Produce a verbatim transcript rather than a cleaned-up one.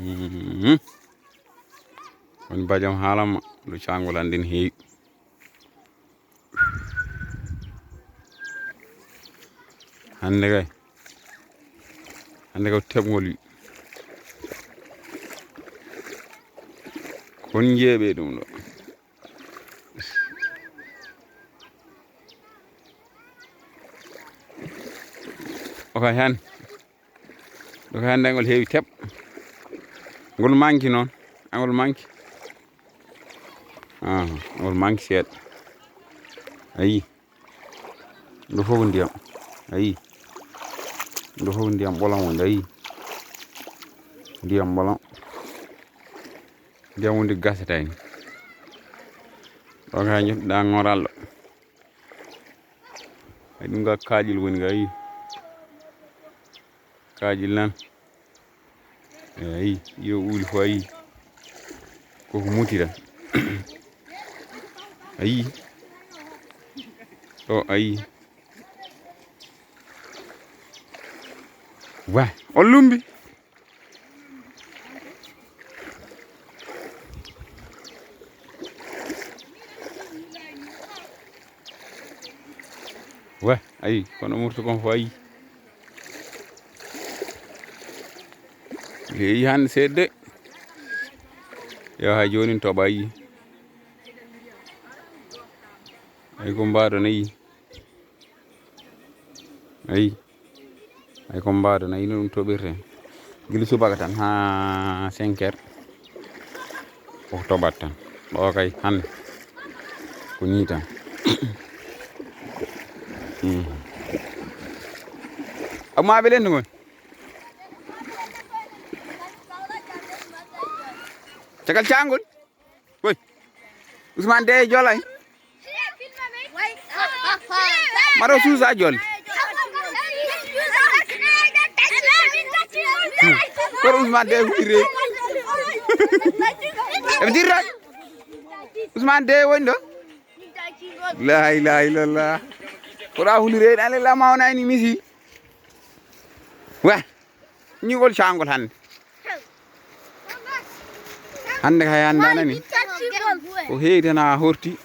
Mhm. Woni bajam haalamma ɗo caangol annden heewi. Hannde kay, hannde ko teɓngol wi. Kon njeeɓe ɗum ɗo. O kay han. Ɗo kay hannde ngol heewi teɓ. Ngol manki noon. Angol manki. Ah, ngol manki seeɗa. Ayi. Ɗo fof ko ndiyam. Ayi. Ɗo fof ko ndiyam ɓolam woni. Ayi. Ndiyam ɓolam. Ndiyam woni gasata ni. Ɗo kay ñettoɗaa ŋoral ɗo. Ay, ɗum ga kaaƴil woni ga, ayi. Kaaƴil nan. Ayi, iyo uuli fo ayi. Koko mutira. Ayi. Ɗo ayi. Wa, on lumbi. Wa, ayi, kono murto kon fo ayi. Heeyi hannde seeɗa de. Yo hay joonin toɓa ayi. Ay ko mbaɗo nayi. Ayi. Ay ko mbaɗo nayi no ɗum toɓirte. Gila subaka tan haa cinq heures. Ko toɓat tan. Ɗo kay hannde. Ko nii tan. Mhm. Amma ɓe lendu ngon. Cakal caangol. Woy. Ousmane de jolay. Maro suusa jol. Kono Ousmane de huli reeɗi. Eɓe dirra. Ousmane de woni ɗo. La ilaha illallah. Koɗa huli reeɗi, alallah ma wona ni misi. Wa. Ñugol caangol hannde. Hannde kay hannde a nani. Ko heewi tan a horti.